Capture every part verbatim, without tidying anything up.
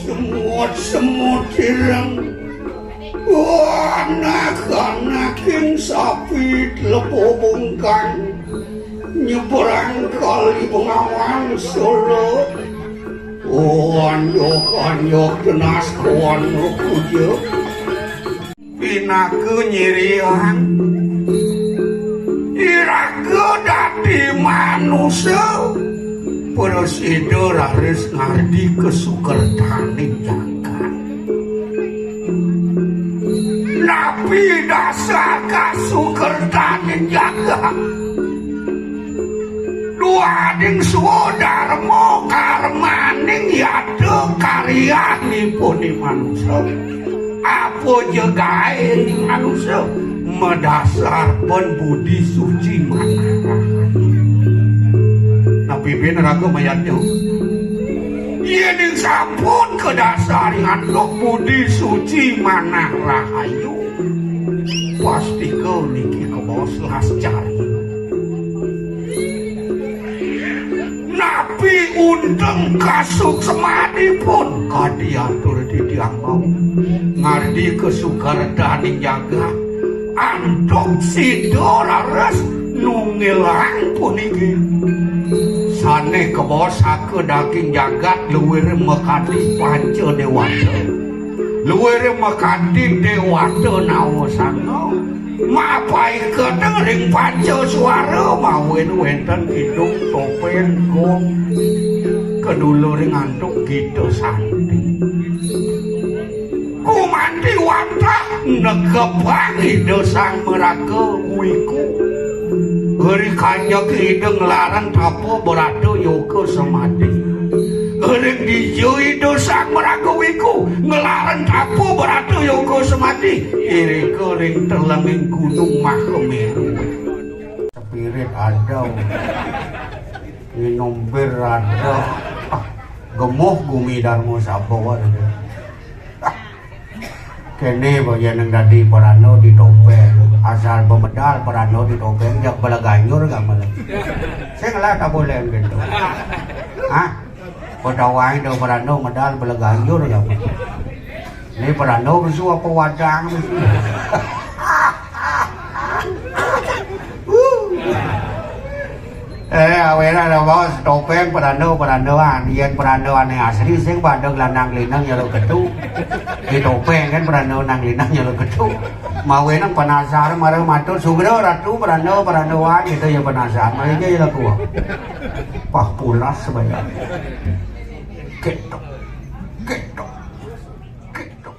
Semut-semut ireng, anak-anak ing sapi lepo bungkang, nyebrang kali Bengawan Solo. Oh, anjok-anjok tenas kawan rukuja. Pinaka nyirian, iraga dadi manusa, prasida raris ngardi kasukertaning jagat. Napi dasar kasukertaning jagat? Duaning swadarma karmaning yadnya karyanipun manusa. Apa ja gaé manusa madasar pan budi suci manah. Napi bin raga mayadnya? Yéning sampun kadasar antuk budi suci manah rahayu, pastika niki kabaos las cari. Napi unteng kasuksemanipun kadi atur titiang wau, ngardi kasukertaning jagat, antuk sida raris nunggilang puniki. Sané kabaos saka daging jagat luir makadi panca déwata. Luir makadi déwata nawasanga. Mapaiketang ring panca suara mawinan wénten kidung topéng gong. Kaduluring antuk gita santi. Gumanti wantah negepang Ida Sang Maraga Wiku. Ri kanjeng Ida nglarang tapa brata yoga samadi. Ring dija Ida Sang Maraga Wiku nglarang tapa brata yoga samadi? Irika ring telenging Gunung Mahameru. Spirit ada. Nginum bir ada. Ah, gemuh gumi Darma Saba ada. Ah, kéné ba yén dadi prana di topéng. Asal ba medal prana di topéng, jak bala ganjur gamelan. Sing lah tak boleh gitu. Hah? Padawai da prana medal bala ganjur ya. Né prana bisu apa wadang bisu? Eh, awénan da baos topéng prana, prana, ah. Yén prana ané asli sing pada lanang linang nyeluk ketu. Di topéng kan prana nang linang nyeluk ketu. Mawinan penasaran marang matur, "Sugra Ratu, prana, prana, ah," gitu ya penasaran. Mari aja ya laku. Pah pulas sebanyak. Gitu. Gitu. Gitu.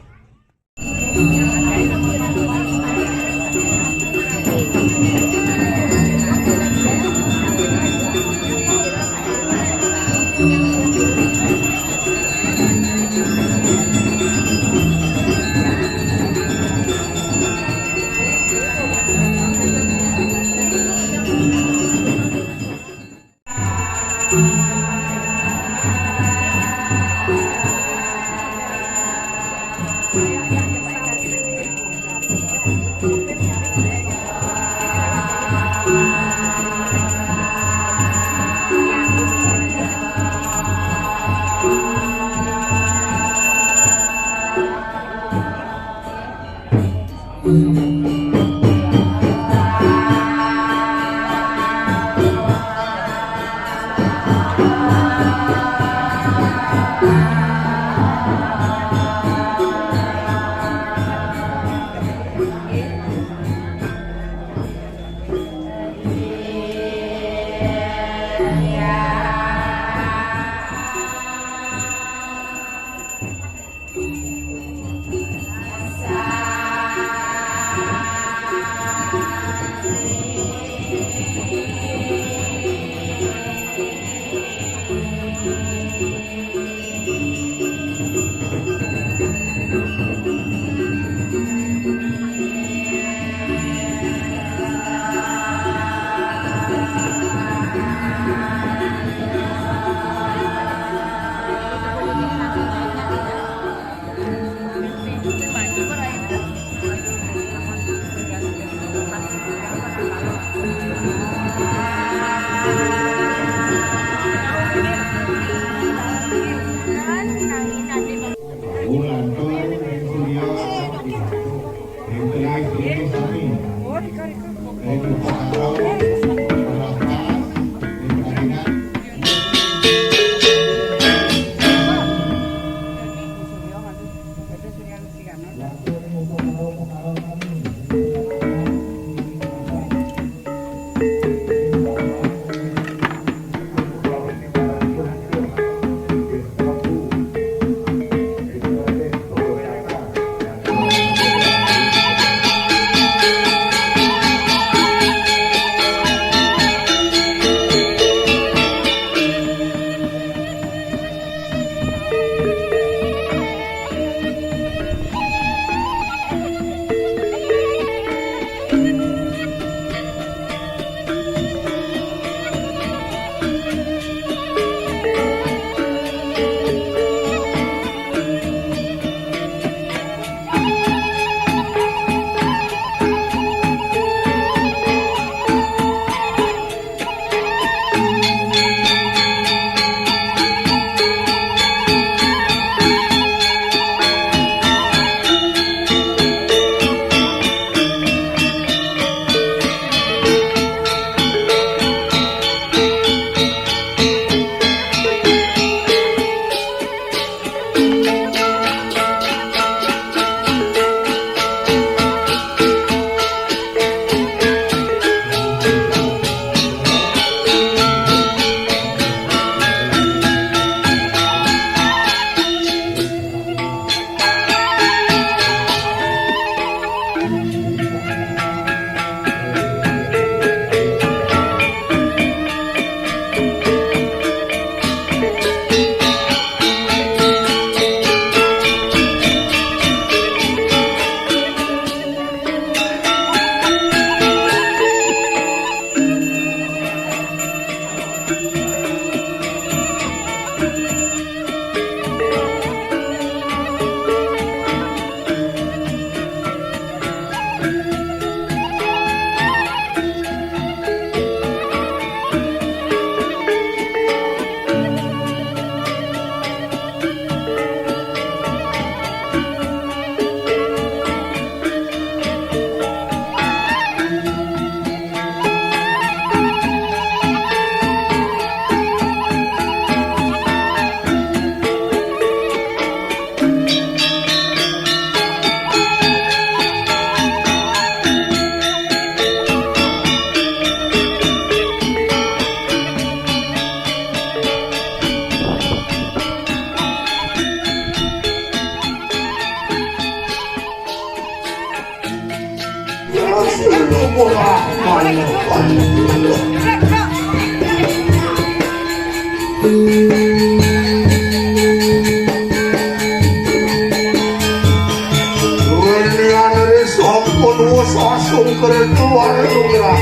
Sampun wus asung keretuan lugrah.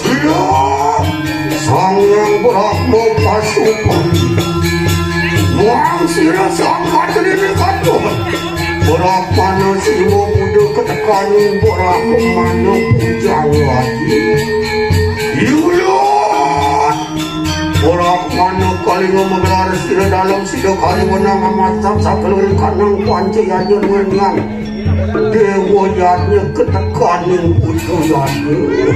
Siap. Sang Hyang Brahma Pasupan. Muang sira sang Patri Katon. Brahmana Siwa Buddha ketekaning Brahmana Pujawati. Yulut. Brahmana Kalinga magelar sira dalem sida kari wenang amartap sakeluruh kanang panca yadnya wenang. Dewa yadnya ketekaning putu yadnya.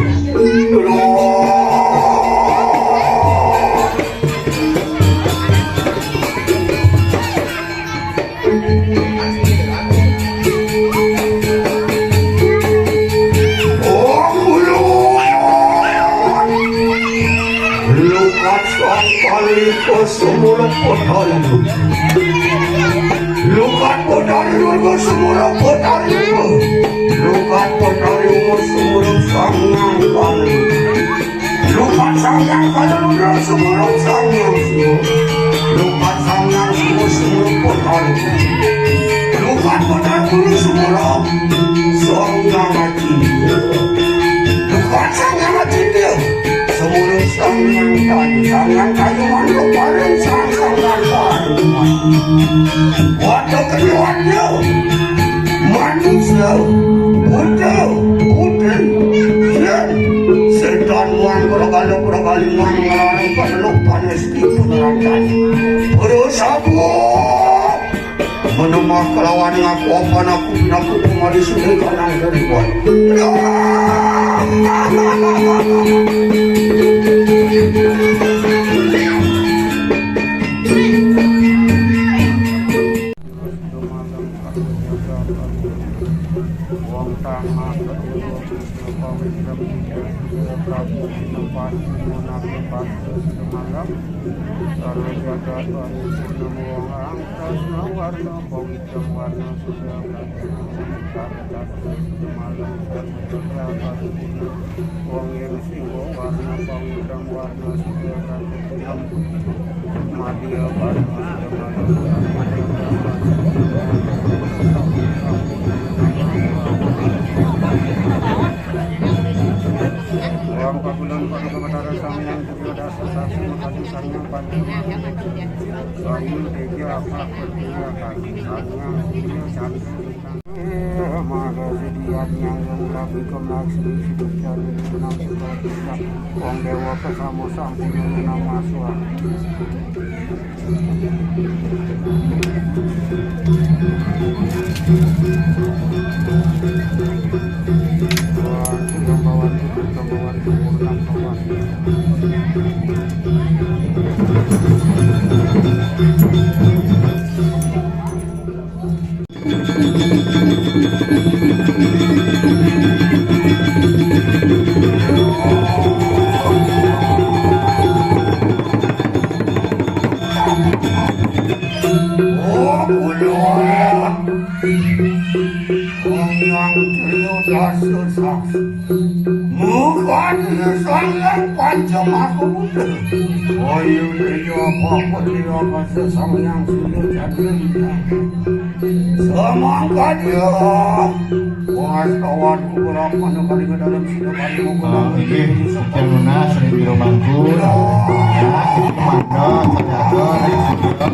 Lukat sang Kali Kesumula Potari. Lukat Potari Durga Sumula Potari. Lukat Potari Uma Sumula Sang Hyang Kali. Lukat Sang Hyang Kali Rudra Sumula Sang Hyang Siwa. Lukat Sang Hyang Siwa Sumula Potari. Lukat Potari Guru Sumula Sang Hyang Aji. Lukat Sang Hyang Aji. Semurut sang nang kayu, sang nang kayu manuk paring sang sang nang kayu. Waduh keduanya manusia, buta, putih, yen, serta Muang kula kala kula kali muang nglarang paneluh panes ibu nerangkan. Para sabu menemah kelawan ngaku apa naku pinaku pemadi sudah kanang dari buat. Wong tang masa dewa pawitra muda suda prabu tempat munak tempat semalam. Sarwa jagat wani purnama wong angkasna warna pawitra warna suda prabu semalam. Sarwa jagat wani purnama wong yang singgo warna pawitra warna suda prabu Wong pagulan pada Batara Sang Hyang Surya Dasa Saksi Makasih Sang Hyang Panji Bayu Teja Apa Pertiwi Akan Sang Hyang Surya Chandra Bintang. Maha Sedian Yang Labi Kemlak Sri Sidu Chandra Bintang Suka Bintang. Wong Dewa Kesamo Sampun Nama Suami. Oh, kulon. Wong yang telu dasa saksi. Mukan sangat panjang aku. Ayo, dia apa-apa, dia kata sang yang sudah jadi. Semangka dia. Wong kawan kurang mana kali ke dalam sida kali mau Ah, kurang. Inggih, sekian lunas ring jero mangku. Ya, itu mangga, sajaga, ring sida.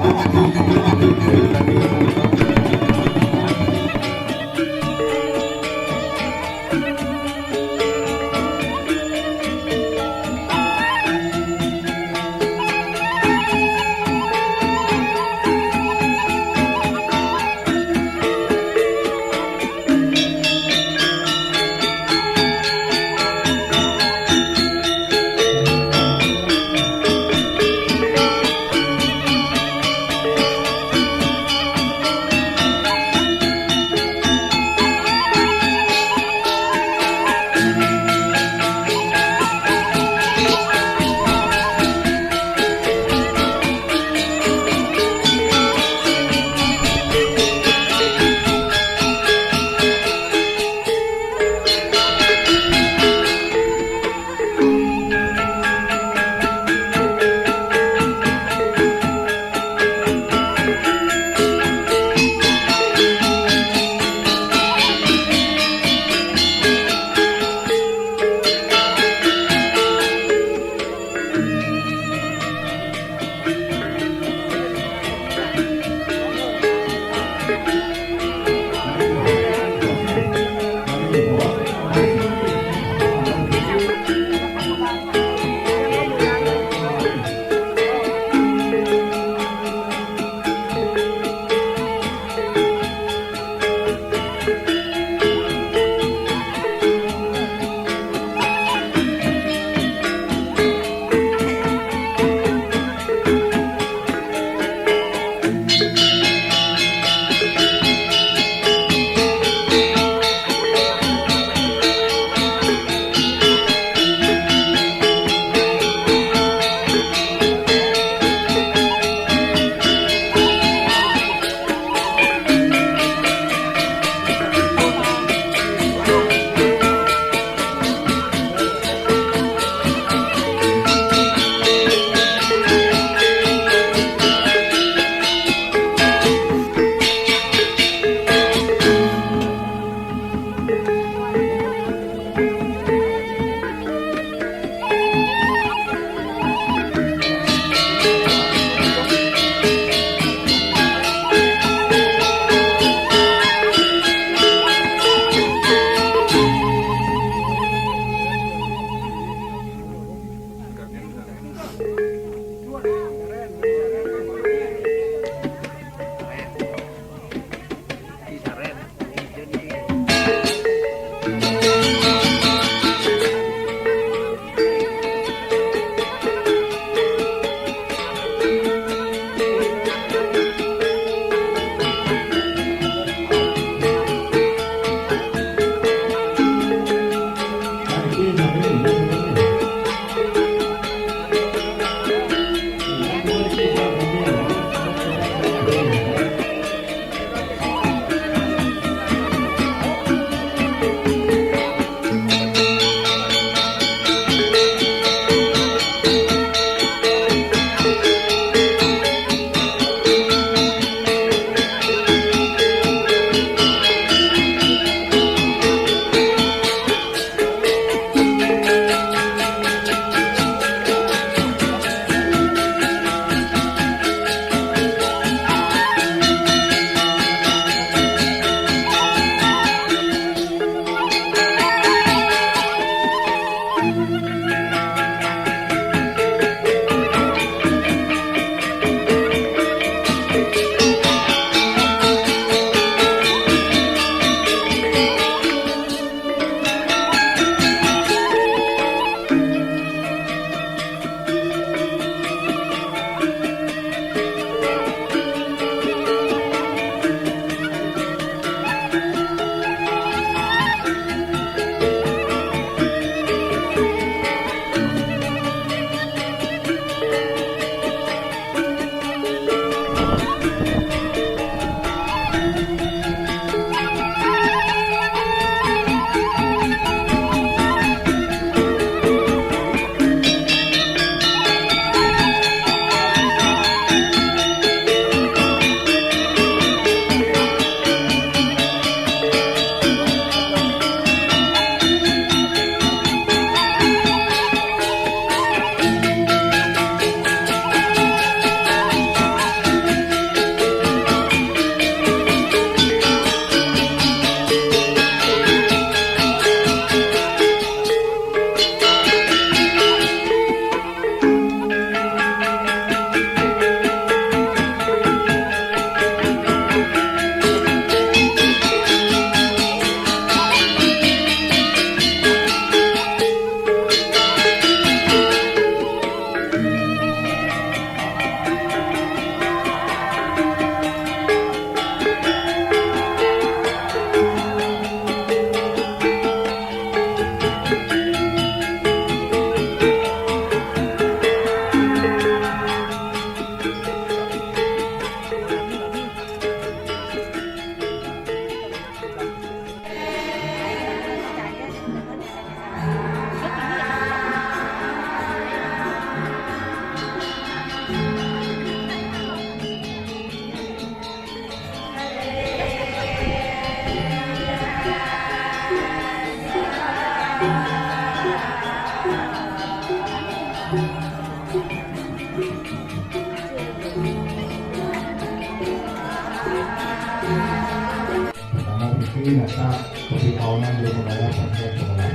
Pertama, mungkin nyata kopi kawanan belum membayar sampai sekolah.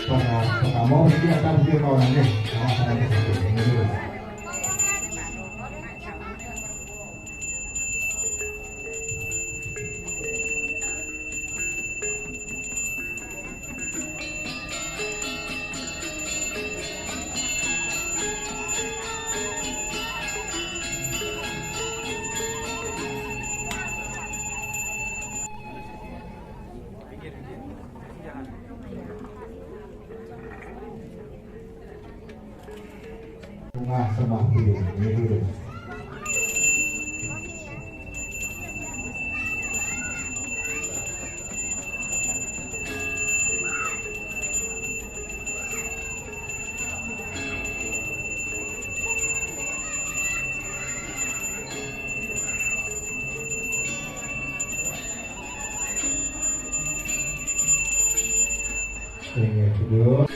Pertama, mungkin nyata kopi kawanan deh. Sama-sama kita ini dulu. Bunga sembah piring. Ini dulu. Ingat dulu.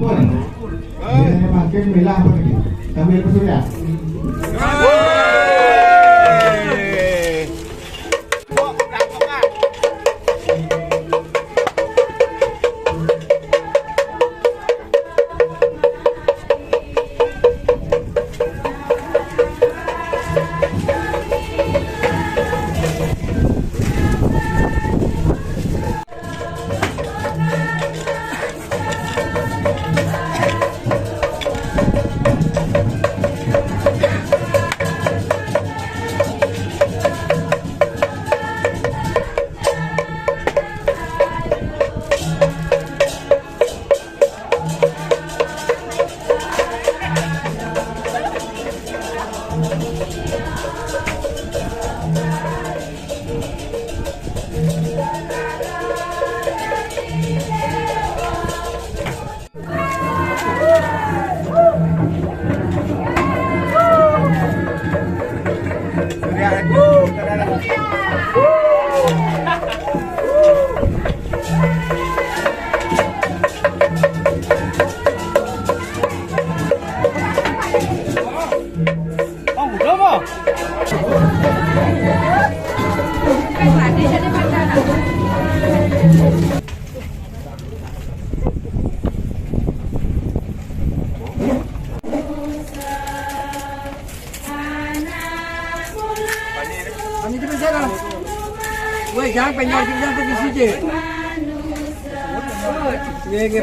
Boleh. Boleh. Makin bilang apa lagi? Sambil pesudah. Weh, jangan pengen kita ke sini. Iya, iya.